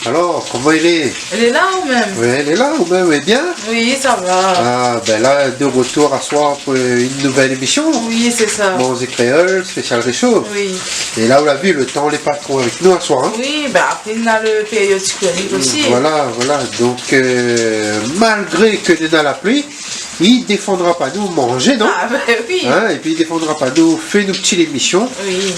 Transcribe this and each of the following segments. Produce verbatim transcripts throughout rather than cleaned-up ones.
Alor, koman i lé ? Lé la ou mèm ? Wé, lé la ou mèm, lé bien ? Oui, sa va. Ah, bin la, de retour aswar pou in nouvèl émisyon. Oui, sé sa. Manzé Kréol, spésial résho. Oui. É la, ou la vi, le tan lé pa tro avèk nou aswar, in ? Oui, bin apré, nou na le périod siklonik osi. Voilà, voilà. Donk, euh, malgré ke nou na la pli, i défandra pa nou manzé, non ? Ah, bin oui. In, épi i défandra pa nou fé nout ti lémisyon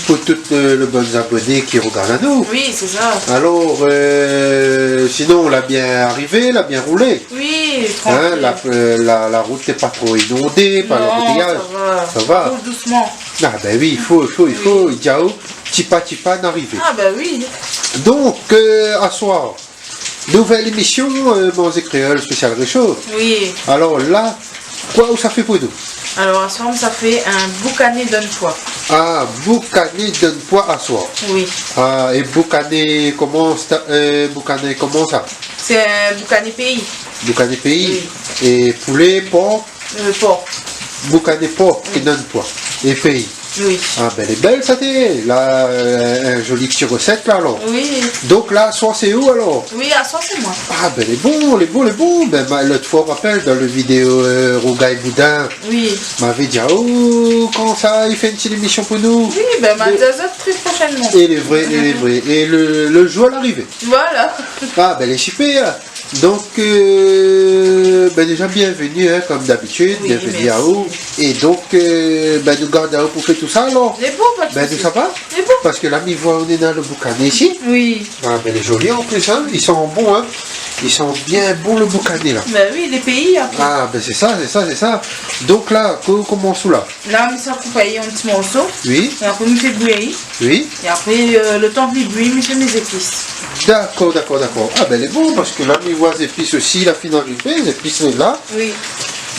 pou tout, euh, le bann zaboné ki rogard anou. Oui, sé sa. Alor, euh, sinon, la bien arivé, la bien roulé. Oui, trankil. In, la, euh, la, la rout lé pa tro inondé par lanboutéyaz. Non, sa va. Sa va. Roul dousman. Ah, bin oui, i fo, i fo, i fo. Oui. I di aou, ti pa, ti pa, nou arivé. Ah, bin oui. Donk, euh, aswar, nouvèl émisyon, euh, Manzé Kréol spésial résho. Oui. Alor la, koi ou sa fé pou nou ? Alor, aswar, mi sa fé in boukané dann poi. Ah, boukané dann poi aswar. Oui. Ah, é boukané koman sa, euh, boukané koman sa ? Sé in boukané péi. Boukané péi. Oui. É poulé, por ? Euh, por. Boukané por ki dann poi. É péi. Oui. Ah, bin, lé bèl sa, té. La, euh, in zoli ti rosèt la, alor. Oui. Donk la, aswar sé ou, alor ? Oui, aswar sé moin. Ah, bin, lé bon, lé bon, lé bon. Bin, ma, lot foi, mi rapèl, dann le vidéo, euh, rougay boudin, oui, ma la di aou, oh, kan sa, i fé in ti émisyon pou nou. Oui, bin, ma di azot tré proshènman. É lé vré, é lé vré. É le, le zour la arivé. Voilà. Ah, bin, lé super. Donk, euh, bin, déza, bienvenu, in, kom dabitid, oui, bienvenu mèrsi aou. É donk, euh, bin, nou gard aou pou fé tousa, alor. Lé bon, pa de sousi. Bin, nou sa va ? Lé bon. Parske la, mi voi, ou lé dann le boukané isi. Oui. Ah, bin, lé zoli an plis, in. I san bon, in. I san bien bon, le boukané, la. Bin oui, lé péi, apré. Ah, bin, sé sa, sé sa, sé sa. Donk la, ko-, koman sa ou la ? La, mi sa koup ali an ti morso. Oui. É apré, mi fé bouyi. Oui. É apré, euh, le tan ke li bouyi, mi fé mé zépis. Dakor, dakor, dakor. Ah, bin, lé bon, parske la, mi voi zépis osi, la fine arivé, zépis lé la. Oui.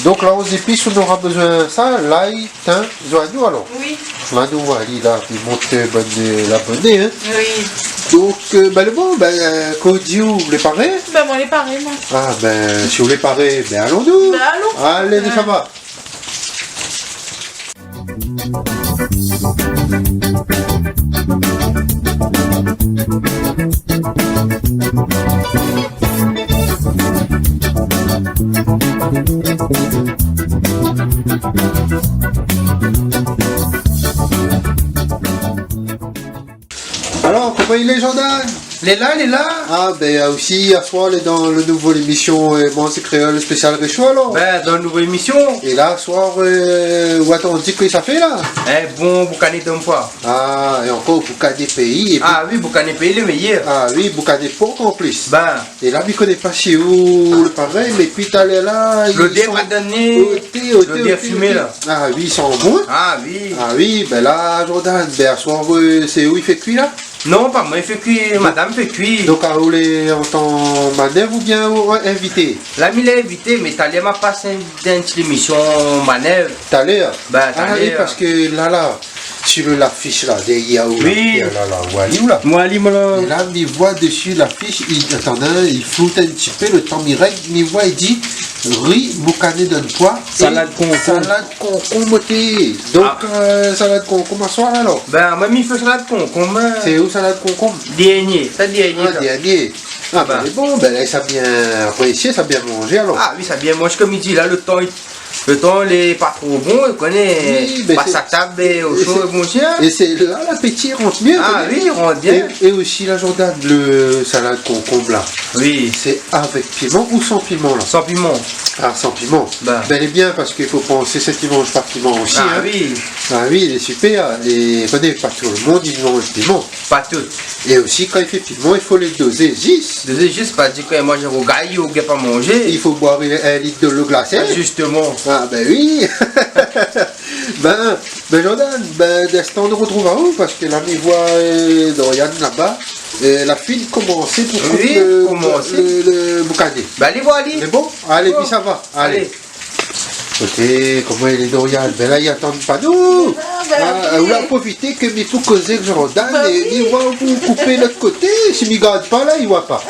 Donk la, o zépis, ou nora bezoin sa, lay, tin, zoignon, alor. Oui. La, nou voi ali la, i mont, euh, bann, euh, laboné, in. Oui. Donk, euh, bin, lé bon, bin, euh, koman i di, ou lé paré ? Bin, moin lé paré, moin. Ah, bin, si ou lé paré, bin, alon nou. Bin, alon. Alé, nou sa va. Alor, koman i lé, Jordan ? Lé la, lé la. Ah, bin, osi, aswar, lé dann le nouvo lémisyon, euh, Manzé Kréol spésial résho, alor. Bin, dann le nouvo lémisyon. É la, aswar, euh, ou atann, di kosa i fé la ? In bon boukané dann poi. Ah, é ankor boukané péi, épi... Ah oui, boukané péi, le méyèr. Ah oui, boukané por an plis. Bin. É la, mi koné pa si ou lé paré, mé pi talèr la, lodèr i san, pa donné, oté, oté, lodèr oté, fimé, oté la. Ah oui, i san bon, in ? Ah oui. Ah oui, bin la, Jordan, bin, aswar, euh, sé ou i fé kui la ? Non, pa moin i fé kui, madam i fé kui. Donk, ah, ou lé an tan manèv oubien ou invité ? La, mi lé invité, mé talèr ma pas in, in ti émisyon manèv. Talèr ? Bin, ah oui, talèr. Parske la, la, si le, lafish la, dèrièr ou la, oui, la, la, la, ou ali ou la ? Moin ali, moin la. É la, mi voi dési lafish, i, atann, in, i flout in ti pé, le tan mi règ, mi voi, i di, ri boukané dann poi, salad konkonm. Salad konkonm oté. Donk, ah, euh, salad konkonm aswar, alor ? Bin, moin, mi fé salad konkonm, in. Sé ou, salad konkonm ? Dèrnié, sa dèrnié, sa. Ah, dèrnié. Ah, bin, bin, lé bon, bin, la, sa bien aprésié, sa bien manzé, alor. Ah oui, sa bien manzé, kom i di, la, le tan, le tan lé pa tro bon, ou koné, oui, bin, pas sé, a tab, é o sho, sé, mon shien. É sé la, lapéti i rant myé, ou koné. Ah oui, i rant bien. É, é osi, la, Jordan, le salad konkonm, la. Oui. Sé avèk piman ou san piman, la ? San piman. Ah, san piman. Bin. Bin, lé bien, parske i fo pansé sak i manz pa piman osi, in. Ah oui. Ah oui, lé super. É, ou koné, pa tout le moun i manz piman. Pa tout. É osi, kan i fé piman, i fo le dozé zis. Dozé zis, pa di kan i manz rougay, ou gingn pa manzé. I fo boir in, in lit dolo glasé. Ah, zistoman. Ah, bin oui. Bin, bin, Jordan, bin, dan in instan, nou artrouv aou, parske la, mi voi, euh, Dorian laba, euh, la fine komansé pou koup, oui, le, komansé, le, le boukané. Bin, alé voir ali. Mé bon, alé, bon, pi sa va. Alé. Alé. Koté, koman i lé, Dorian ? Bin la, i atann pa nou. Ah, bin la, ou la profité ke mi pou kozé èk Jordan é mi voi ou koup lot koté. Si mi gard pa la, i voi pa.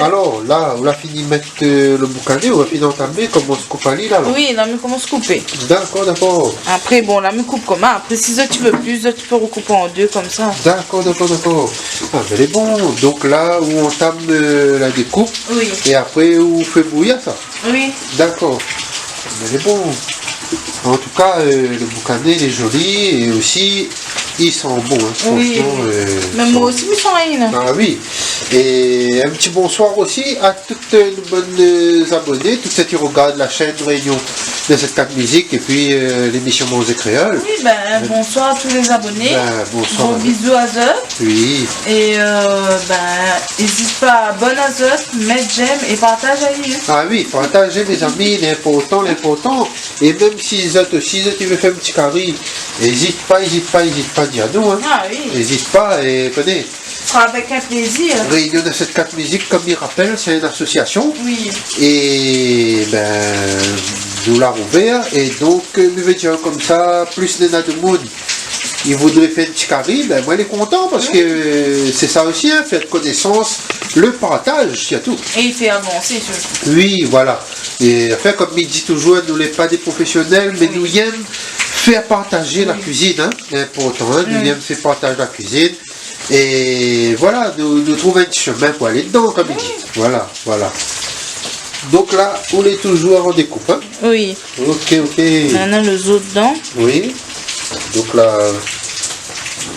Alor, la, ou la fini mèt, euh, lo boukané, ou la fini antamé, komans koup ali la, la. Oui, la mi komans koupé. Dakor, dakor. Apré, bon, la mi koup koman. Apré, si zot i vé plis, zot i pé roukoup an dé komsa. Dakor, dakor, dakor. Ah, bin lé bon. Donk la, ou antam, euh, la dékoup. Oui. É apré, ou fé bouyir sa. Oui. Dakor. Bin lé bon. An tou ka, euh, lo boukané, lé zoli é osi, i san bon, hein. Oui. Fransman, euh, mèm moin osi, mi san ali, non ? Ah oui. É in ti bonsoir osi a tout, euh, nout bann, euh, aboné, tout sak i rogard la shèn Réunion deux sept quatre Musique épi, euh, lémisyon Manzé Kréol. Oui, bin, bonsoir a tout lé aboné. Bin, bonsoir. Gro bizou azot. Oui. É, euh, bin, ézit pa abonn azot, mèt j'aime é partaz ali. Ah oui, partazé, mézami, lé inportan, lé inportan. É mèm si zot osi, zot i vé fé in ti kari, ézit pa, ézit pa, ézit pa dir anou, hein. Ah oui. Ézit pa, é koné. Sra avèk in plézir. Réunion deux sept quatre Musique, kom mi rapèl, sé in asosiasion. Oui. É, bin, nou la rouvèr, é donk, euh, mi vé dir komsa, plis néna demoun i voudré fé in ti kari, bin, moin lé kontan parske, euh, sé sa osi, hein, fé konésans, lo partaz, sirtou. É i fé avansé, sirtou. Oui, voilà. É anfin, kom mi di touzour, nou lé pa dé profésionèl, mé nou yèm fé partazé la kuizine, hein. Lé inportan, hein, nou yèm fé partaz la kuizine. É voilà, nou, nou trouv in ti shomin pou alé dedan, kom i di. Oui. Voilà, voilà. Donk la, ou lé touzour an dékoup, hein ? Oui. Ok, ok. Mintnan, lo zo dedan. Oui. Donk la,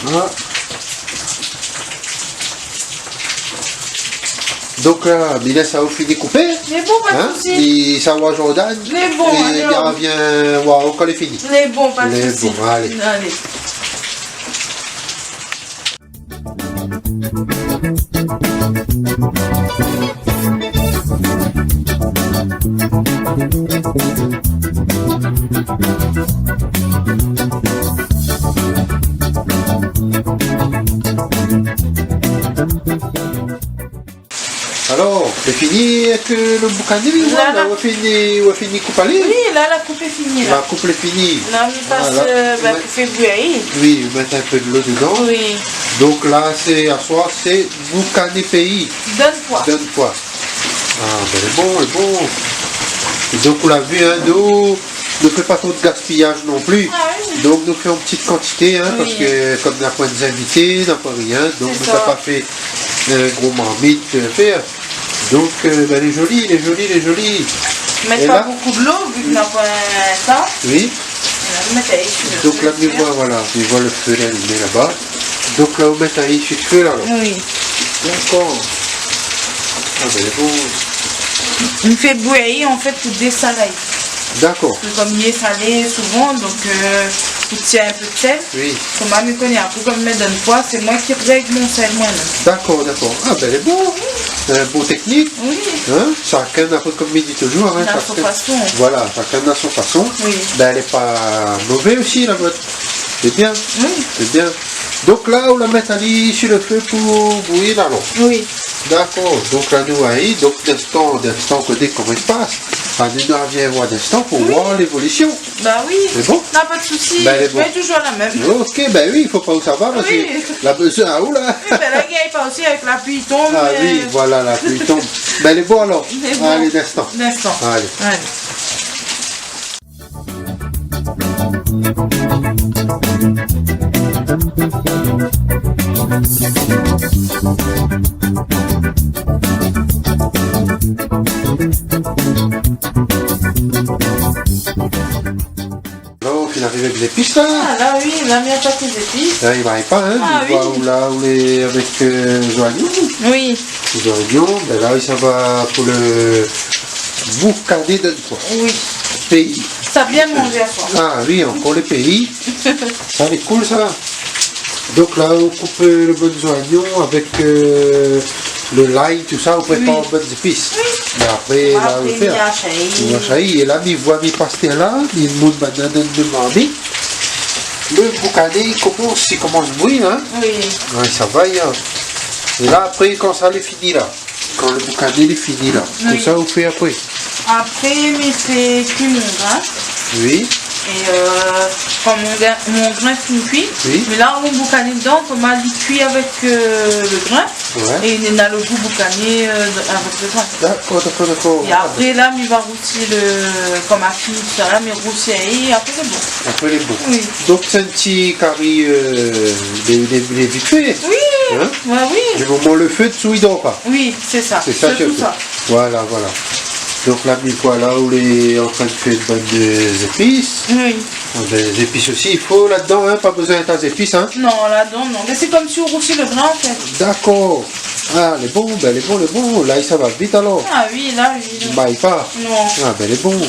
voilà. Donk la, mi lès aou fini koupé. Lé bon, pa de sousi. Hein ? É sa va, Jordan. Lé bon, é alé, mi revien oir aou kan lé fini. Lé bon, pa de sousi. Lé bon, alé. Alé. Alor, sé fini èk, euh, lo boukané, oui, la, la, ou la fini, ou la fini koup ali ? Oui, la, la koup lé fini, la. La koup lé fini. La, mi pas, euh, bin, fé bouyir. Oui, ou mèt in pé dolo dedan. Oui. Donk la, sé, aswar, sé boukané péi. Donn poi. Donn poi. Ah, bin, lé bon, lé bon. É donk, ou la vi, hein, nou, nou fé pa tro de gaspiyaz non pli. Ah oui. Donk, nou fé an ti kantité, hein, parske kom na poin zinvité, na poin rien, donk nou sa pa fé in gro marmit, euh, fé. Donk, euh, bin, lé zoli, lé zoli, lé zoli. Mèt pa bonpé dolo, vi ke na poin sa. Oui. Voilà, nou mèt ali si lo fé. Donk la, mi voi, voilà, mi voi lo fé la, li lé laba. Donk la, ou mèt ali si lo fé la, alor. Oui. Dakor. Ah, bin, lé bon. Mi fé bouyir, an fèt, pou désal ali. Dakor. Parske kom li lé salé souvan, donk, euh, pou tir in pé de sèl. Oui. Koman mi koné apré, kom mi donn poi, sé moin ki règ mon sèl, moin mèm. Dakor, dakor. Ah, bin, lé bon. Euh, bon teknik. Oui. Hein ? Shakinn, apré, kom mi di touzour, hein, na son fason. Voilà, shakinn na son fason. Oui. Bin, lé pa mové osi, la vot. Sé bien. Oui. Sé bien. Donk la, ou la mèt ali si lo fé pou bouyir, la, non ? Oui. Dakor. Donk la, nou, ayi, donk, d'instan, d'instan, koté, koman i pas ? Ah, nou, nou revien oir d'instan pou oir lévolision. Ba oui. Lé bon ? Na pa de sousi. Bin, lé bon. Mé touzour la mèm. Ok, bin oui, fo pa ou sa va, parske la bezoin aou, la. Oui, bin, la, i gingn pa osi avèk la pli i tonm, mé... Ah oui, voilà, la pli i tonm. Bin, lé bon, alor. Lé bon. Alé, d'instan. D'instan. Alé. Alé. La, ou fine ariv avèk zépis, la. Ah, la, oui, la, mi atak lé zépis. La, i may pa, hein, mi voi ou la, ou lé avèk, euh, zoignon. Oui. Zoignon, bin la, sa va pou lo boukané donn poi. Oui. Péi. Sa bien manzé aswar. Ah oui, ankor lo péi. Sa, lé cool, sa. Donk la, ou koup, euh, lo bann zoignon avèk, euh, lo lay, tousa, ou prépar bann zépis. Oui. É apré, la, ou fé, mi ash ali. Ou ash ali. É la, mi voi, mi pas tèr la, mi mont bann la dann lo marmit. Lo boukané, i komans, i komans bouyi, hein. Oui. Ouais, sa va, hein. É la, apré, kan sa lé fini, la, kan lo boukané lé fini, la, kosa ou fé apré ? Apré, mi fé kui mon grin. Oui. É, euh, kan mon grin, mon grin fine kui, oui, mé la, mon boukané dedan, koman li kui avèk, euh, le grin, ouais, é néna le gou boukané, euh, avèk le grin. Dakor, dakor, dakor. É apré, la, mi va rousi le, kan ma fini tousala, mi rousi, é apré, lé bon. Apré, lé bon. Oui. Donk, sé in ti kari, euh, de, de, de vit fé. Oui, hein ? Bah oui. Du moman le fé desou i dor pa. Oui, sé sa. Sé sa, sirtou sirtou sa. Voilà, voilà. Donk la, mi voi la, ou lé antrin de fé bann, euh, zépis. Oui. Bon, ben, zépis osi, i fo ladan, hein, pa bezoin ta zépis, hein. Non, ladan, non. Mé sé konmsi ou rousi le grin, an fèt. Dakor. Ah, lé bon, ben, lé bon, lé bon. La, sa va vit, alor. Ah oui, la, oui. Ou may pa. Non. Ah, ben, lé bon.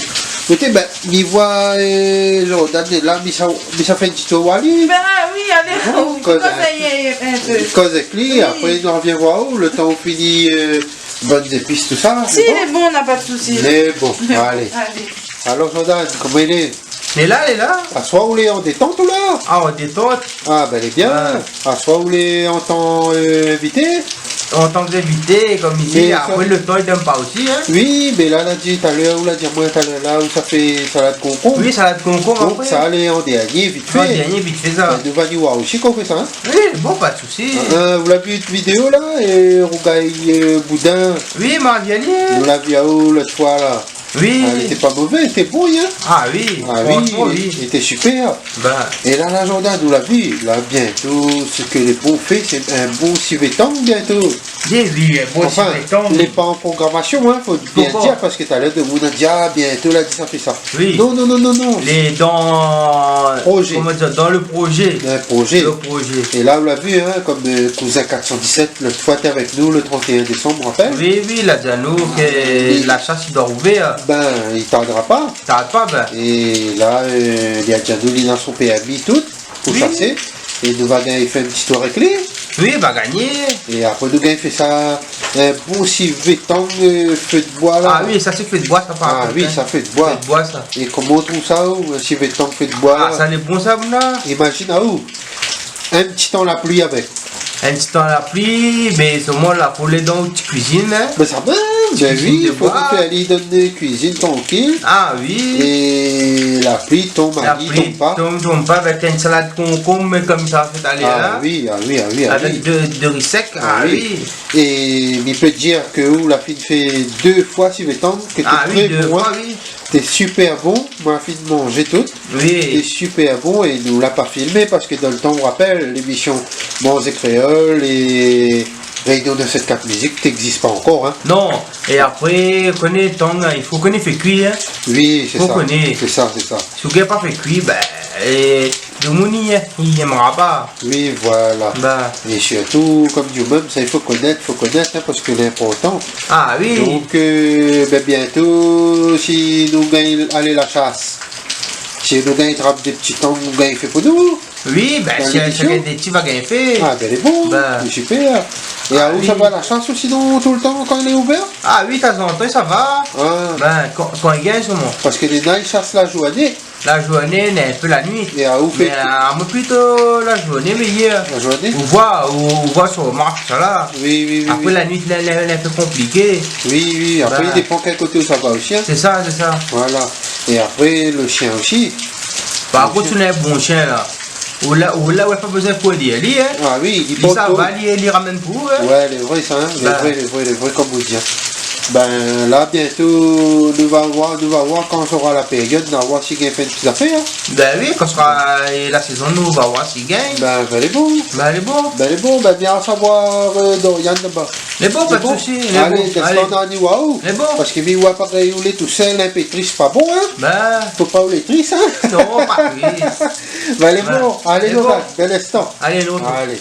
Ékout, ben, mi voi, euh, Jordan lé la, mi sa, mi sa fé in ti tour ali. Ben oui, alé, bon, ou koz, koz ali in pé. Koz ali, oui, apré, nou arvien voir ou, le tan ou fini, euh, bann zépis, tousa, si, lé bon ? Lé bon, na pa de sousi. Lé bon, alé. Alé. Alor, Jordan, koman i lé ? Lé la, lé la. Aswar ou lé an détant, ou la ? Ah, an détant. Ah, ben, lé bien. Ouais. Aswar ou lé antan, euh, invité ? Antan ke invité, konm i di, mé sa, apré, le tan i donn pa osi, hein. Oui, mé la, la di talèr, ou la di amoin talèr la, ou sa fé salad konkonm. Oui, salad konkonm, donk, apré, sa, lé an dernié, vit fé. An dernié, vit fé, sa. Ben, nou va ni voir osi kan ou fé sa, hein. Oui, bon, pa de sousi. Ah, ah, ou la vi vidéo la, é rougay, euh, boudin. Oui, ma vi ali. Nou la vi aou lot foi la. Oui. Ah, li té pa mové, li té bon, hein. Ah oui, fransman, oui. Ah oui, li té super. Ben. É la, la, Jordan, nou la vi, la, bientôt, sak lé bon fé, sé in bon sivé tang bientôt. Oui, oui, in bon sivé tang. Anfin, lé pa an programasion, hein, fo bien dir, parske talèr demoun la di, ah, bientôt, la di sa fé sa. Oui. Non, non, non, non, non. Lé dan, projé, koman dir, dan le projé. Dan le projé. Le projé. É la, ou la vi, hein, konm, euh, Kouzin kat san disèt, lot foi té avèk nou le trant é in désanm, ou rapèl ? Oui, oui, la di anou ke la shas i doi rouvèr. Ben, i tardra pa. Tard pa, ben. É la, euh, li la di anou, li néna son pèrmi, tout, pou shasé. Oui. É nou va gingn fé in ti tour avèk li. Oui, va gingn. É apré, nou gingn fé sa, in bon sivé tang, euh, fé d'boi la. Ah oui, sa sé fé d'boi, sa, par kont, hein. Ah oui, sa fé d'boi. Fé d'boi, sa. É koman ou trouv sa, ou, in sivé tang fé d'boi la ? Ah, sa lé bon, sa, bon, la. Imazine aou, in ti tan la pli avèk. In ti tan la pli, mé solman la pou lé dan out ti kuizine, hein. Mé sa va, ben oui, fo fé ali dan in kuizine trankil. Ah oui. É la pli i tonm, la pli i tonm pa. La pli i tonm, tonm pa, avèk in salad konkonm, mé konmsa, fé alé la. Ah oui, ah oui, ah oui, ah oui. Avèk de, de ri sèk, ah oui. Ah oui. É mi pé dir ke ou la fine fé dé foi sivé tang, ke té tré bon, hein. Ah oui, dé foi, oui. Té super bon, moin la fine manzé tout. Oui. Té super bon é nou la pa filmé parske dan le tan, ou rapèl, lémision Manzé Kréol é Réunion neuf sept quatre Musique té égzis pa ankor, hein. Non. É apré, koné tang, i fo koné fé kui, hein. Oui, sé sa. Fo koné. Sé sa, sé sa. Si ou gingn pa fé kui, ben, é, demoun i, i èmra pa. Oui, voilà. Ba. É sirtou, konm di ou mèm, sa, i fo konèt, fo konèt, hein, parske lé inportan. Ah oui. Donk, euh, ben, bientôt, si nou gingn alé la shas, si nou gingn trap dé ti tang, nou gingn fé pou nou. Oui, ben, si, si gingn dé ti, va gingn fé. Ah, ben, lé bon, lé super. É aou, sa va la shas osi, non, toultan, kan lé ouvèr ? Ah oui, tanzantan, sa va. Ah. Ben, kan, kan i gingn, solman. Parske néna i shas la zourné. La zourné, néna in pé la nuit. É aou fé... Mé, euh, amoin plito la zourné, mé yèr. La zourné ? Ou voi, ou, ou voi sir marsh, sa la. Oui, oui, oui. Apré, oui, la nuit, lé, lé, lé in pé konpliké. Oui, oui, apré, i dépan kèl koté ou sa va osi, hein. Sé sa, sé sa. Voilà. É apré, le shien osi. Par kont, si ou néna in bon shien, la, ou la, ou la, ou la pa bezoin kour dèrièr li, hein. Ah oui, li port tout. Li sava, li, li ramèn pou ou, hein. Ouais, lé vré sa, hein. Lé vré, lé vré, lé vré, konm ou di, hein. Ben, la, bientôt, nou va voir, nou va voir kan sora la périod, nou va voir si gingn fé in ti zafèr, hein. Ben oui, kan sora, euh, la sézon, nou va voir si gingn. Ben, ben, lé bon. Ben, lé bon. Ben, lé bon, ben, vien asavoir, euh, Dorian laba. Lé bon, pa de sousi, lé bon. Alé, alé. Alé, nou va ni voir ou. Lé bon. Parske mi voi parèy ou lé tousèl, in pé tris, pa bon, hein. Ben. Fo pa ou lé tris, hein. Non, pa tris. Ben, lé bon. Alé, nou va, bèl instan. Alé, nou. Alé.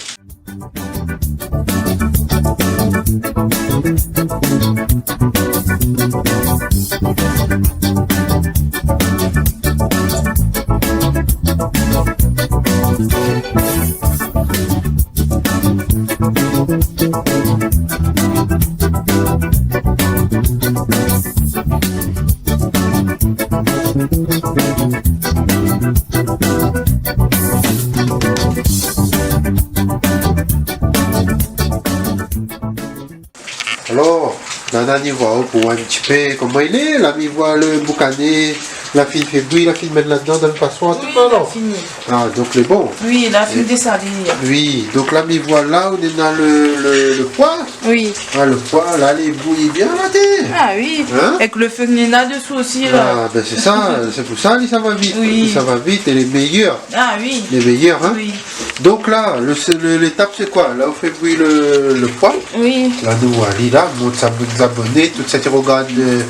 Alor, la, nou va ni voir pou in ti pé koman i lé. La, mi voi le boukané, La fine fé bouyi, la fine mèt ladan dan le pasoir, oui, tout la, la non ? Fini. Ah, donk lé bon. Oui, la fine désalé. Oui, donk la, mi voi la, ou néna le, le, le poi. Oui. Ah, le poi la, lé bouyi bien la, té. Ah oui. Hein ? Avèk le fé k'néna desou osi la. Ah, ben sé sa, sé pou sa, li sava vit. Oui. Li sava vit, é lé méyèr. Ah oui. Lé méyèr, hein ? Oui. Donk la, le, sé le, létap sé koi ? La ou fé bouyi le, le poi. Oui. La nou, ali la, mont sa bann zaboné, tout sak i rogard, euh,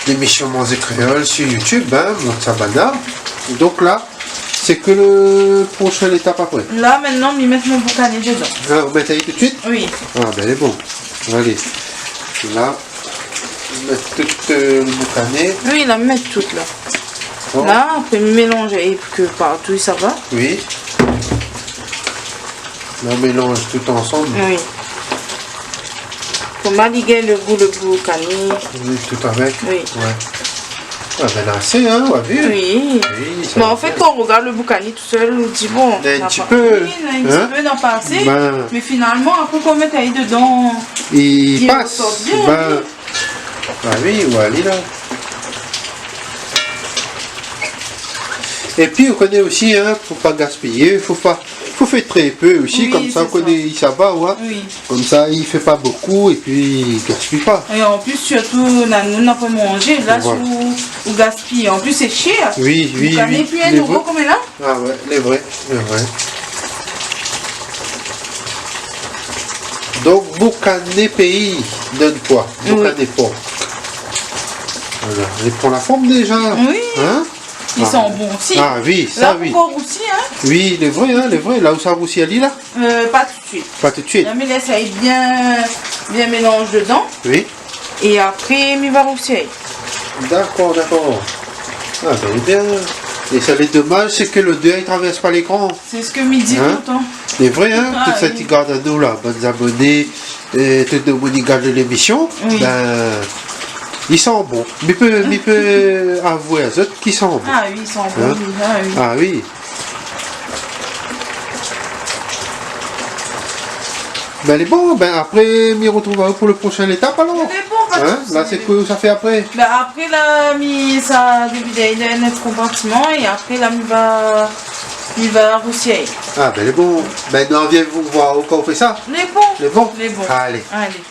lémisyon Manzé Kréol sur YouTube, hein, mont sa banna. Donk la, sé ke le proshin létap apré. La, mintnan, mi mèt mon boukané dedan. Ah, ou mèt ali tout suit ? Oui. Ah, ben, lé bon. Alé. La, mèt tout, euh, le boukané. Oui, la, mèt tout la. Bon. La, apré, mélanzé, é ke partou, sa va. Oui. La, mélanz tout ansanm. Oui. Koman li gingn le gou, le boukané. Oui, tout avèk. Oui. Ouais. Ah, ben, asé, hein, ou la vu. Oui. Oui, sa va bien. Mé an fèt, kan ou rogard le boukané tousèl, ou di, bon, na in ti pé, oui, na in ti pé, na pa asé. Hein ? Ben. Mé finalman, apré, kan ou mèt ali dedan, li résort bien, ben, oui. Ah oui, ou voi ali la. Épi, ou koné osi, hein, fo pa gaspiyé, fo pa, fo fé tré pé osi, oui, konmsa, sé sa. Ou koné, i sava, ouais. Oui. Konmsa, i fé pa bokou épi i gaspiy pa. É an plis, sirtou, na, nou, na pa manzé, la, voilà, si ou, ou gaspiy. An plis, sé shèr. Oui, oui, oui. Ou koné pi in éro konm la ? Ah ouais, lé vré, lé vré. Donk, boukané péi, donn koi ? Oui. Boukané por. Voilà, li pran la form déza. Oui. Hein ? Li san bon osi. Ah oui, sa, oui. La, pou rousi, hein ? Oui, lé vré, hein, lé vré. La ou sa rousi ali la ? Euh, pa tout suit. Pa tout suit. La, mi lès ali bien, bien mélanz dedan. Oui. É apré, mi va rousi. Dakor, dakor. Ah, ben, lé bien. É sa, le domaz, sé ke lodèr i travèrs pa lékran. Sé sak mi di toultan. Hein ? Lé vré, hein ? Ah, tout sak i gard anou la, bann zaboné, é tout demoun i gard lémisyon, oui, ben, i san bon. Mi pé, mi pé avoué azot k'i san bon. Ah oui, i san bon, hein ? Oui, ah oui. Ah oui. Ben, lé bon, ben, apré, mi rotrouv aou pou le proshin létap, alor. Lé bon, pa de sousi. Hein ? La, sé koi ou sa fé apré ? Ben, apré, la, mi sa divid ali dan in ot konpartiman, é apré, la, mi va, mi va rousi. Ah, ben, lé bon. Ben, nou vien voir ou kan ou fé sa. Lé bon. Lé bon ? Lé bon. Alé. Alé.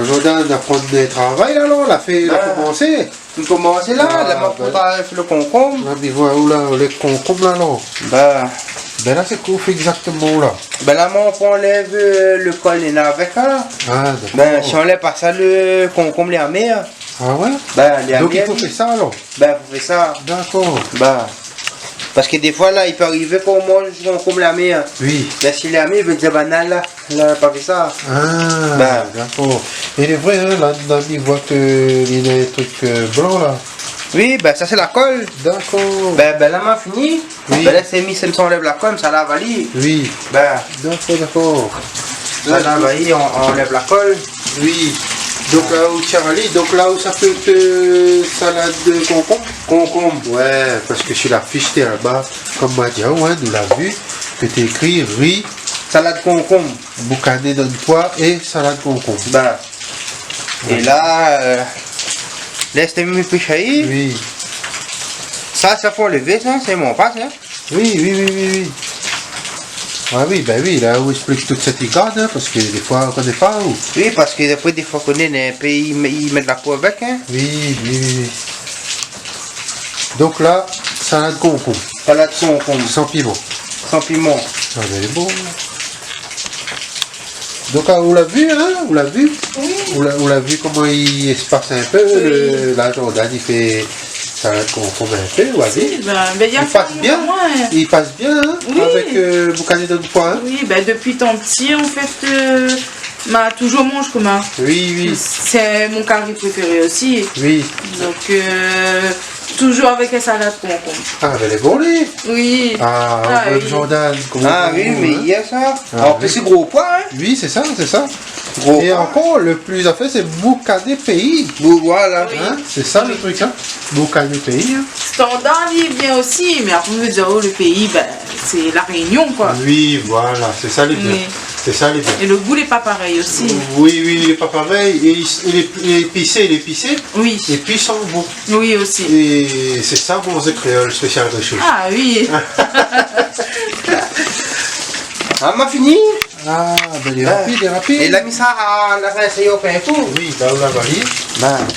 Jordan, ou la pran travay la, alor, la fé, la komansé. Bin. Ou komans la, la, ma pran le konkonm. La, mi voi ou la, le konkonm la, non ? Bin. Bin la, sé koi ou fé égzaktoman la ? Bin la, ma pran anlèv, euh, le kol néna avèk la. Ah, dakor. Bin, si anlèv pa sa, le konkonm lé amèr. Ah ouais ? Bin, lé amèr, oui. Donk, i fo fé sa, alor ? Bin, fo fé sa. Dakor. Bin. Parske défoi, la, i pé arivé kan ou manz konkonm lé amèr. Oui. Bin, si lé amèr, i vé dir banal la. La, pa fé sa. Ah, dakor. Bin. É lé vré, hein, la, la, mi voi ke néna in trik, euh, blan, la. Oui, bin, sa, sé la kol. Dakor. Bin, bin, la, ma fini. Oui. Bin, la, sé mi, sé mi anlèv la kol, sa la avali. Oui. Bin. Dakor, dakor. Sa la avali, ou, ou anlèv la kol. Oui. Donk la, ou tir ali, donk la, ou sa fé, euh, salad konkonm ? Konkonm. Ouais, parske si la fich té laba, konm ma di aou, hein, nou la vi, té ékri ri. Salad konkonm. Boukané donn koi é salad konkonm. Bin. Ouais. É la, euh, lès mi pèsh ali. Oui. Sa, sa fo anlèv sa, sé mon pa sa. Oui, oui, oui, oui, oui. Ah oui, bin oui, la, ou ésplik tout sak i gard, hein, parske défoi, ou koné pa, ou. Oui, parske apré, défoi, ou koné, lé péi, i mèt la po avèk, hein. Oui, oui, oui, oui. Donk la, salad konkonm. Salad konkonm. San piman. San piman. Ah, bin, lé bon. Donk, ah, ou la vi, hein, ou la vi. Oui. Ou la, ou la vi koman i éspas in pé, oui, le, la Jordan, i fé salad konkonm in pé, ou la vi. Si, bin, bin, i fé pa moin, hein. I pas bien, hein, avèk, euh, boukané donn koi, hein. Oui, bin, dopi tan pti, an fèt, euh, ma touzour manz konmsa. Oui, oui. Sé mon kari préféré osi. Oui. Donk, euh, touzour avèk in salad konkonm. Ah, bin, lé bon, li. Oui. Ah, ah, oui. Jordan, koman... Ah oui, mé yèr sa. Ah, an plis, oui, sé gro poi, hein. Oui, sé sa, sé sa. Gro. É ankor, le pli zafèr, sé boukané péi. Bou-, voilà. Oui. Hin ? Sé sa le trik, hin ? Boukané péi, hin ? Standar, li lé bien osi, mé apré, nou vé dir, oh, le péi, bin, sé La Rényon, koi. Oui, voilà, sé sa le bien. Oui. Sé sa le bien. É le gou lé pa parèy osi. Oui, oui, lé pa parèy. É li, li lé, li lé épisé, li lé épisé. Oui. É pi i san bon. Oui, osi. É sé sa, manzé kréol, spésial résho. Ah oui. Ah, ma fini ? Ah, bin, lé rapid, lé rapid. É la mi sa, la fin, sé yo fé tou. Oui, la ou la vali. Bin.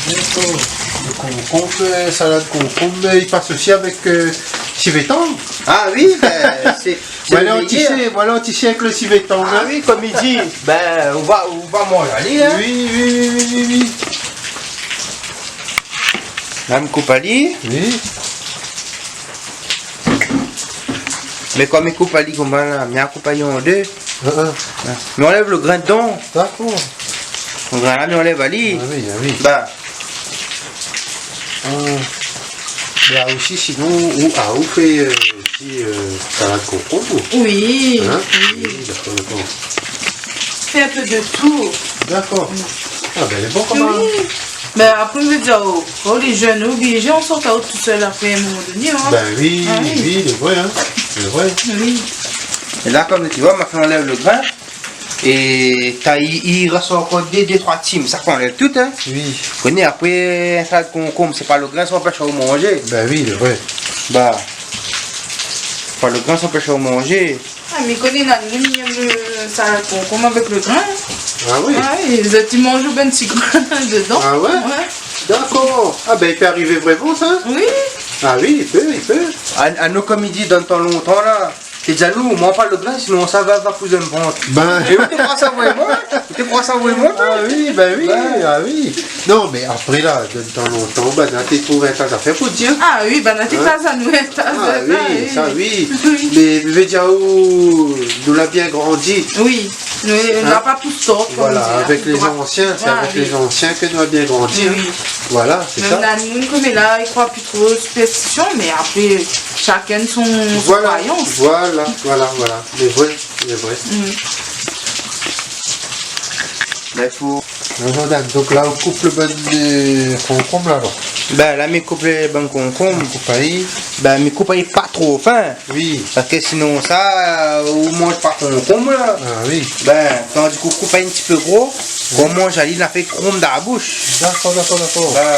Dakor. Le konkonm, salad konkonm, i pas osi avèk, euh, sivé tang. Ah oui, bin, sé, sé le méyèr. Voilà, ou la tissé, voilà, ou la tissé avèk le sivé tang, hin. Ah oui, konm i di, bin, ou va, ou va manz ali, hin. Oui, oui, oui. La mi koup ali. Oui. Mé konm mi koup ali konmsa la, mi koup ali an dé. Ah, ah. Mé anlèv le grin dedan. Dakor. Le grin la, mi anlèv ali. Ah oui, ah oui. Ba. Ah. Ba osi, sinon, ou, ah, ou fé, euh, osi, euh, salad konkonm, ou ? Oui, oui. Hin ? Oui, dakor, dakor. Fé in pé de tou. Dakor. Mm. Ah bin, lé bon konmsa. Oui. Bin, apré, mi vé dir, oh, oh, lé jenn, oblizé, ou sort aou tousèl apré in moman doné, hin. Bin oui, ah oui, oui, lé vré, hin. Lé vré. Oui. É la, konm ou voi, ma fé anlèv le grin. É ta, i, i rès ankor dé, dé, troi tim, sa fo anlèv tout, hin. Oui. Koné, apré, in salad konkonm, sé pa le grin sa i anpèsh aou manzé. Bin oui, lé vré. Ba, pa le grin sa i anpèsh aou manzé. Ah, mé koné, na moun i yèm le salad konkonm avèk le grin. Ah oui. Ah oui, zot i manz bann ti grin dedan. Ah ouais ? Ouais. Dakor. Ah bin, i pé arivé vréman, sa ? Oui. Ah oui, i pé, i pé. Ah, ah, nou, konm i di dan tan lontan la, té di anou, manz pa le grin, sinon sa va, va pouz in pant. Bin. É ou té kroi sa vréman ? Ou té kroi sa vréman ? Ah oui, bin oui, ah oui. Non, mé apré la, dan tan lontan, banna té trouv in ta zafèr pou dir. Ah oui, banna té kroi sa nou, in ta zafèr, oui. Ah oui, sa oui. Oui. Mé, mi vé dir, ou, nou la bien grandi. Oui. Nou, nou la pa pous tor, konm i di, la. Hin ? Voilà, avèk lé zansien, sé avèk lé zansien ke nou la bien grandi, hin. Oui. Voilà, sé sa. Mèm la, nou, konm la, i kroi pi tro sipèrsisyon, mé apré, shakinn son, son kroyans. Voilà, voilà, voilà. Lé vré, lé vré. Mm. Mé fo... Alor, Jordan, donk la, ou koup le bann, euh, konkonm la, alor. Bin, la, mi koup le bann konkonm. Ou koup ali. Bin, mi koup ali pa tro fin. Oui. Parske sinon sa, euh, ou manz pa konkonm la. Ah oui. Bin, tandi k'ou koup in ti pé gro, oui, kan ou manz ali, na fé krom dan la boush. Dakor, dakor, dakor. Bin.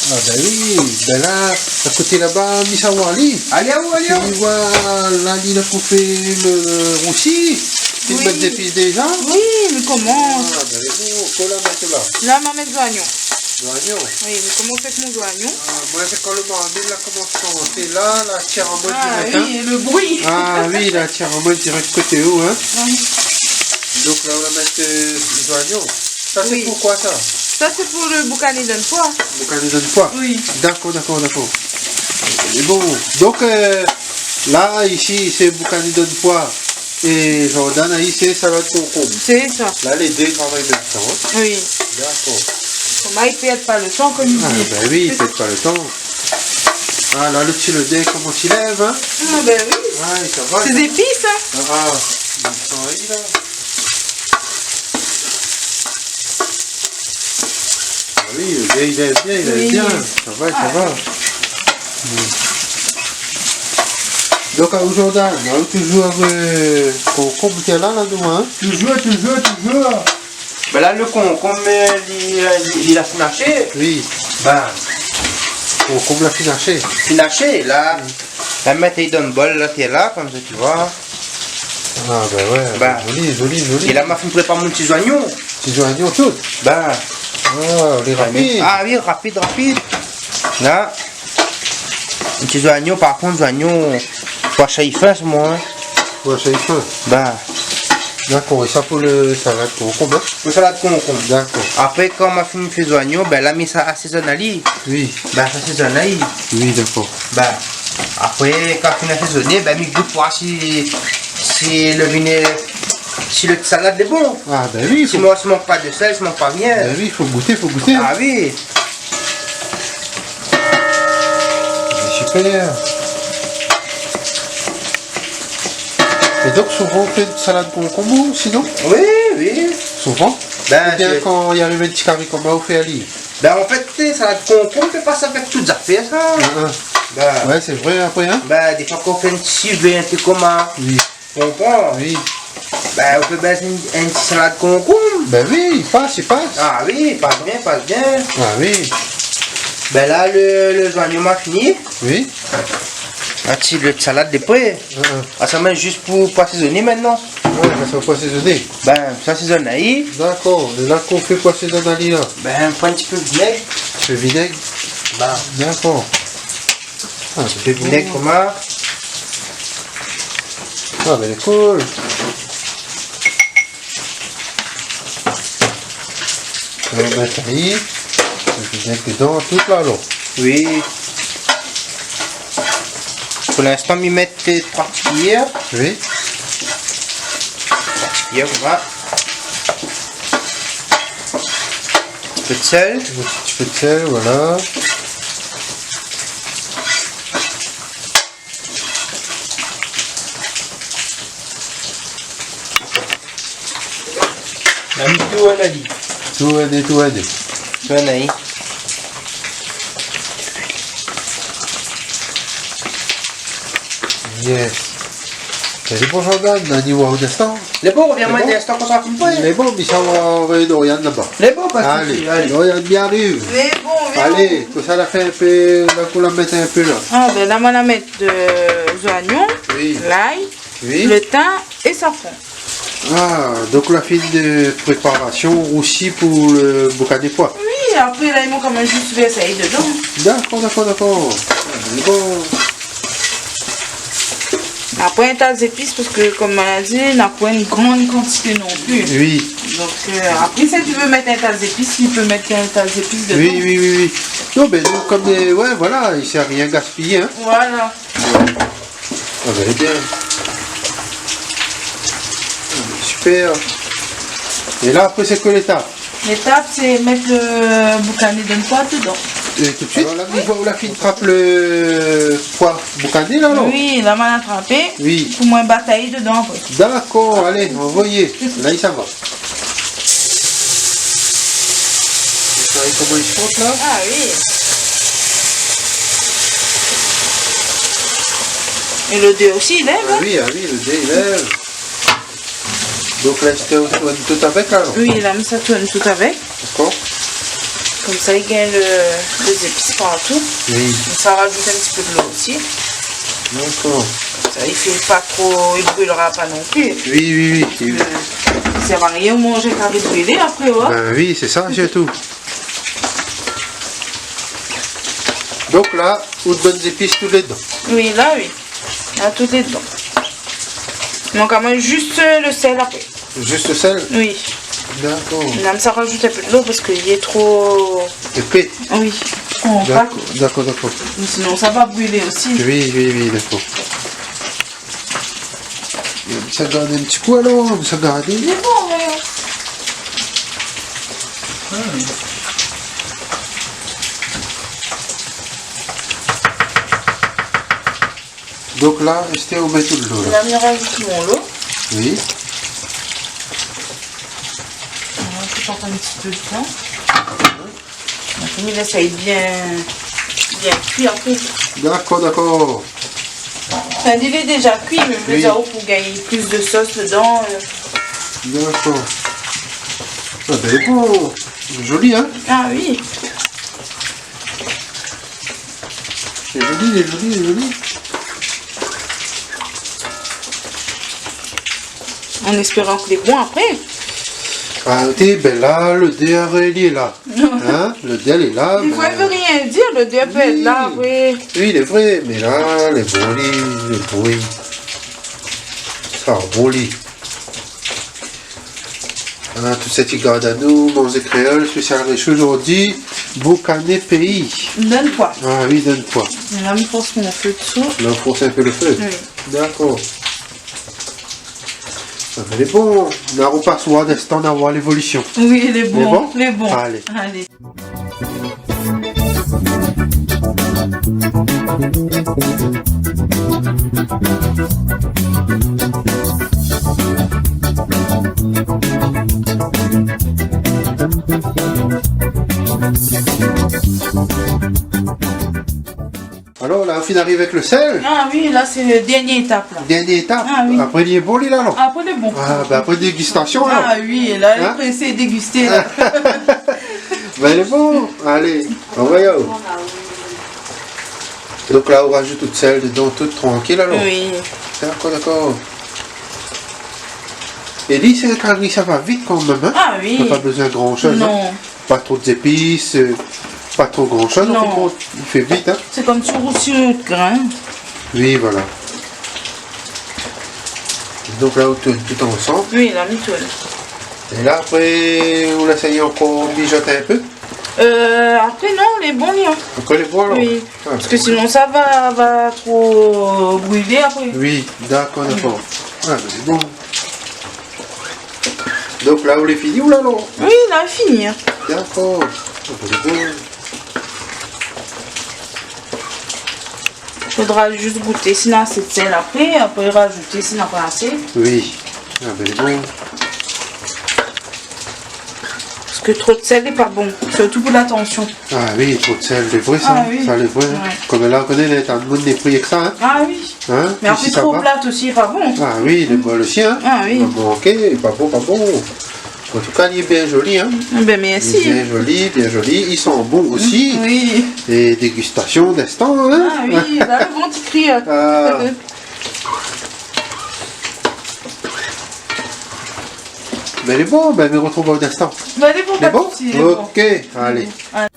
Ah bin oui, bin la, a koté laba, mi sa oir ali. Alé, aou, alé, aou. Mi voi la, li la koupé le, le rousi. Li mèt zépis déza. Oui, mi komans. Ah bin, lé bon, kosa ou mèt la ? La, ma mèt zoignon. Zoignon. Oui, mi komans avèk mon zoignon. Ah, moin, sé kan le marmit la komans shanté la, la tir an mod dirèk, hin. Ah oui, le bri. Ah oui, la tir an mod dirèk koté ou, hin. Oui. Donk la, ou la mèt, euh, zoignon. Sa, sé pou koi, sa ? Sa, sé pou le boukané dann poi. Boukané dann poi ? Oui. Dakor, dakor, dakor. É bon, donk, euh, la, isi, sé boukané dann poi. É Jordan, ali, sé salad konkonm. Sé sa. La, lé dé i travay an mèm tan, hin ? Oui. Dakor. Fo pa i pèrd le tan, konm i di. Ah bin oui, i pèrd pa le tan. Ah, la, le ti lodèr i komans i lèv, hin ? Ah bin oui. Ah, sa va, sa. Sé zépis, hin ? Ah, ah, i san ali, la. Ah oui, lé bien, lé bien, lé bien. Oui. Sa va, sa va. Ah. Mm. Donk, aou, Jordan, aou toujour, euh, konkonm, té la, la, nou, hin ? Toujour, toujour, toujour. Bin la, le konkonm, euh, li, euh, li, li la fine ashé. Oui. Bin. Konkonm la fine ashé. Fine ashé, la. Mm. La, mèt ali dann bol, la, té la, konmsa, ou voi. Ah, bin ouais, zoli, zoli, zoli. É la, ma fine prépar mon ti zoignon. Ti zoignon, tout. Bin. Ah, lé rapid. Ah oui, rapid, rapid. La. Ti zoignon, par kont, zoignon, fo ashé fin, sé moin, hin. Fo ashé fin. Bin. Dakor, é sa pou le salad konkonm, hin ? Pou salad konkonm. Dakor. Apré, kan ma fine fé zoignon, bin, la, mi sa asézone ali. Oui. Bin, sa asézone ali. Oui, dakor. Bin, apré, kan fine asézoné, bin, mi gout pou oir si, si le vinèg, si le salad lé bon. Ah, bin oui, si fo... Moin, si mank pa de sèl, si mank pa rien. Bin oui, fo gouté, fo gouté. Ah oui. Super. É donk, souvan, ou fé salad konkonm osi, non ? Oui, oui. Souvan ? Bin, oubien sé kan i ariv in ti kari konmsa, ou fé ali ? Bin, an fèt, té, salad konkonm, i pé pas avèk tout zafèr, sa. Ah, ah. Bin. Ouais, sé vré, apré, hein ? Bin, défoi, kan ou fé in ti sivé, in trik konmsa. Oui. Konpran ? Oui. Bin, ou pé mèt in, in ti salad konkonm. Bin oui, i pas, i pas. Ah oui, i pas bien, i pas bien. Ah oui. Bin la, le, le zoignon ma fini. Oui. Ah, ti, le salad lé pré. Ah, ah. Ah, sa mèt zis pou, pou asézoné mintnan. Ouais, sa sé pou asézoné. Bin, sa asézone ali. Dakor. É la, kosa ou fé pou asézoné ali, la ? Bin, pran in ti pé vinèg. Ti pé vinèg ? Bin. Dakor. Ah, in ti pé vinèg konmsa. Ah, bin, lé cool. Ou va mèt ali, le vinèg dedan, tout la, alor. Oui. Pou linstan, mi mèt troi ti kuiyèr. Oui. Troi ti kuiyèr, voilà. In ti pé de sèl. In ti pé de sèl, voilà. La mi tourn ali. Tourn, tourn. Tourn ali. Yes. Lé bon, Jordan, na ni wa ou déstan. Lé bon, revien amoin in instan, konmsa, fine pré. Lé bon, mi sa anvoy Dorian laba. Lé bon, pa de sousi, alé. Alé, Dorian, bien arivé. Lé bon, bien. Alé, konmsa la fé in pé, la, pou la mèt in pé la. Ah, bin, la, moin la mèt de zoignon, oui, lay, oui, le tin é safran. Ah, donk la fine de préparasion osi pou le boukané poi. Oui, apré, la, i mèt kan mèm zis vèrsé dedan. Dakor, dakor, dakor. Ah, lé bon. Apré, in ta zépis, parske, konm moin la di, na pa in gran kantité non pli. Oui. Donk, euh, apré, si ou vé mèt in ta zépis, ou pé mèt in ta zépis dedan. Oui, oui, oui, oui. Non, bin, nou, konm, euh, ouais, voilà, i sèr rien gaspiyé, hein. Voilà. Ah, bin, lé bien. Super. É la, apré, sé koi létap ? Létap, sé mèt le boukané dann poi dedan. É tout de suit ? Alor la, mi voi ou la fine trap le poi boukané la, non ? Oui, la, ma la trapé. Oui. Pou moin batay dedan apré. Dakor, alé, anvoy. La, i sava. Ou voi koman i sot la ? Ah oui. É lodèr osi, i lèv, hein ? Ah oui, ah oui, lodèr, i lèv. Donk la, ou tourn tout avèk la, non ? Oui, la, mi sa tourn tout avèk. Dakor. Konmsa, i gingn le, lé zépis partou. Oui. Mi sa razout in ti pé dolo osi. Dakor. Konmsa, i fé pa tro, i bril pa non pli. Oui, oui, oui. Parske i sèr arien manz kari brilé apré, ouais. Bin oui, sé sa, sirtou. Donk la, ou donn zépis tout lé dedan. Oui, la, oui. La, tout lé dedan. Donk, amoin, zis, euh, le sèl apré. Zis le sèl ? Oui. Dakor. La, mi sa razout in pé dolo parske li lé tro épé. Oui, tro konpak. Dakor, dakor, dakor. Sinon, sa va brilé osi. Oui, oui, oui, dakor. Sa gard in ti kou alor, sa gard. Lé bon, ouais. Hmm. Donk la, Esther, ou mèt tout dolo la. La, mi razout mon dolo. Oui. Voilà, mi sa pran in ti pé de tan. Donk, mi lès ali bien, bien kui apré. Dakor, dakor. Anfin, li lé déza kui, mé mi vé dir, pou gingn plis de sos dedan, euh. Dakor. Ah bin, lé bon. Zoli, hein ? Ah oui. Lé zoli, lé zoli, lé zoli. An éspéran ke lé bon apré. Ah, té, bin la, lodèr, euh, li lé la. Hein ? Lodèr, li lé la, bin. Défoi, i vé rien dir, lodèr pé èt la, oui. Oui, lé vré, mé la, lé bon, lé, lé bon, oui. Sa, bon, li. Ah, tout sak i gard anou, Manzé Kréol, spésial résho zordi, boukané péi. Dann poi. Ah oui, dann poi. La, mi fors mon fé dsou. La, ou fors in pé le fé. Oui. Dakor. Ah, mé lé bon. La, ou pas oir dan in instan, nou va oir lévolision. Oui, lé bon, lé bon. Alé. Alé. Fine ariv avèk lo sèl. Ah oui, la sé lo dernié étap la. Dernié étap. Ah oui. Apré li lé bon, li la, non ? Apré li lé bon. Ah, bin apré dégistasion la. Ah oui, la lé présé dégusté la. Bin lé bon. Alé, anvoy. Donk la ou rajout out sèl dedan, tout trankil alor. Oui. Dakor, dakor. É li sé in kari, sa va vit kan mèm, in ? Ah oui. Na pa bezoin gran shoz, in ? Non. Pa tro zépis, euh, pa tro gran shoz, non. An fin d'kont, li fé vit, in. Sé konm si ou rousi out grin. Oui, voilà. Donk la ou tourn tout ansanm. Oui, la mi tourn. É la apré ou lès ali ankor mijot in pé. Euh, apré non, lé bon li, in. Apré lé bon alor. Oui. Ah. Parske sinon sa va, va tro brilé apré. Oui, dakor, dakor. Ah, bin lé bon. Donk la ou lé fini ou la, non ? Oui, la fini, in. Dakor. Ah, bin lé bon. Fodra zis gouté si na asé d'sèl apré, apré rajout si na pa asé. Oui. Ah, bin lé bon. Parske tro d'sèl lé pa bon, sirtou pou la tansion. Ah oui, tro d'sèl, lé vré sa. Ah oui. Sa lé vré, in. Ouais. Konm la ou koné, lé tan moun lé pri èk sa, in. Ah oui. In ? Mé apré tro plat osi lé pa bon. Ah oui, lé mol osi, in. Ah oui. Bon, OK, pa bon, pa bon. An tou ka li lé bien zoli, in. Bin mèrsi. Li lé bien zoli, bien zoli. Li san bon osi. Oui. É dégistasion d'instan, in. Ah oui, la lo vant i kri. Ah. Bin lé bon, bin mi artrouv aou dan in instan. Bin lé bon, pa d'sousi, lé bon. OK, alé. Alé.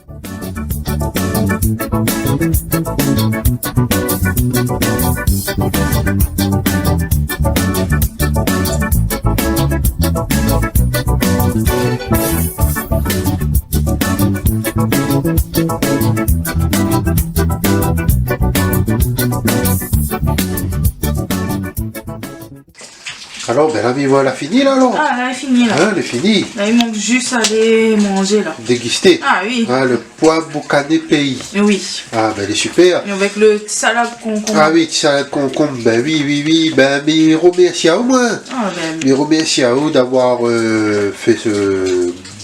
Alor, bin la mi voi la fini la, alor. Ah, la lé fini la. In, lé fini. La i mank zis alé manzé la. Dégisté. Ah oui. In, lo poi boukané péi. Oui. Ah, bin lé super. É avèk lo ti salad konkonm. Ah oui, ti salad konkonm. Bin oui, oui, oui. Bin mi romèrsi aou, moin. Ah bin. Mi romèrsi aou d'avoir, euh, fé se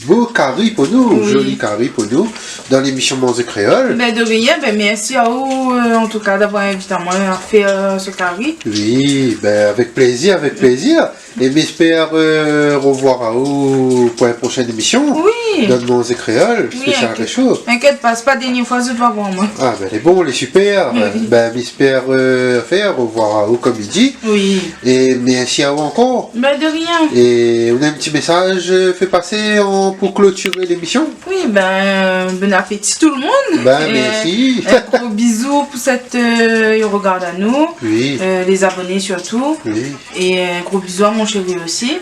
bo kari pou nou, oui, zoli kari pou nou, dan lémision Manzé Kréol. Bin de rien, bin mèrsi aou, euh, an tou ka d'avoir invit amoin a fé, euh, se kari. Oui, bin avèk plézir, avèk plézir. É mi éspèr, euh, rovoir aou pou in proshèn émision. Oui. Dan Manzé Kréol, spésial résho. Oui, inkièt pa, sé pa dernié foi zot va voir amoin. Ah bin lé bon, lé super. Oui. Bin mi éspèr, euh, fé rovoir aou konm i di. Oui. É mèrsi aou ankor. Bin de rien. É ou na in ti mésaz, euh, fé pasé an, pou klotir lémision ? Oui, bin, bon apéti tout lo moun. Bin mèrsi. É, euh, in gro bizou pou sèt, euh, i rogard anou. Oui. Euh, lé zaboné sirtou. Oui. É, euh, in gro bizou a mon shéri osi.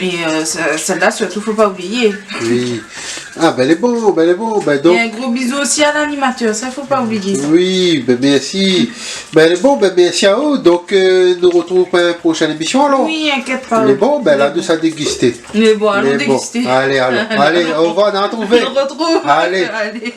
É, euh, sèl-la sirtou, fo pa oublié. Oui. Ah bin lé bon, bin lé bon, bin donk. É in gro bizou osi a lanimatèr, sa fo pa oublié sa. Oui, bin mèrsi. Bin lé bon, bin mèrsi aou. Donk, euh, nou artrouv pou in proshèn émision alor. Oui, inkièt pa. Lé bon, bin la nou sa dégisté. Lé bon, alon dégisté. Alé, alon. Alé, orevoir, nou artrouv. Nou artrouv. Alé. Alé.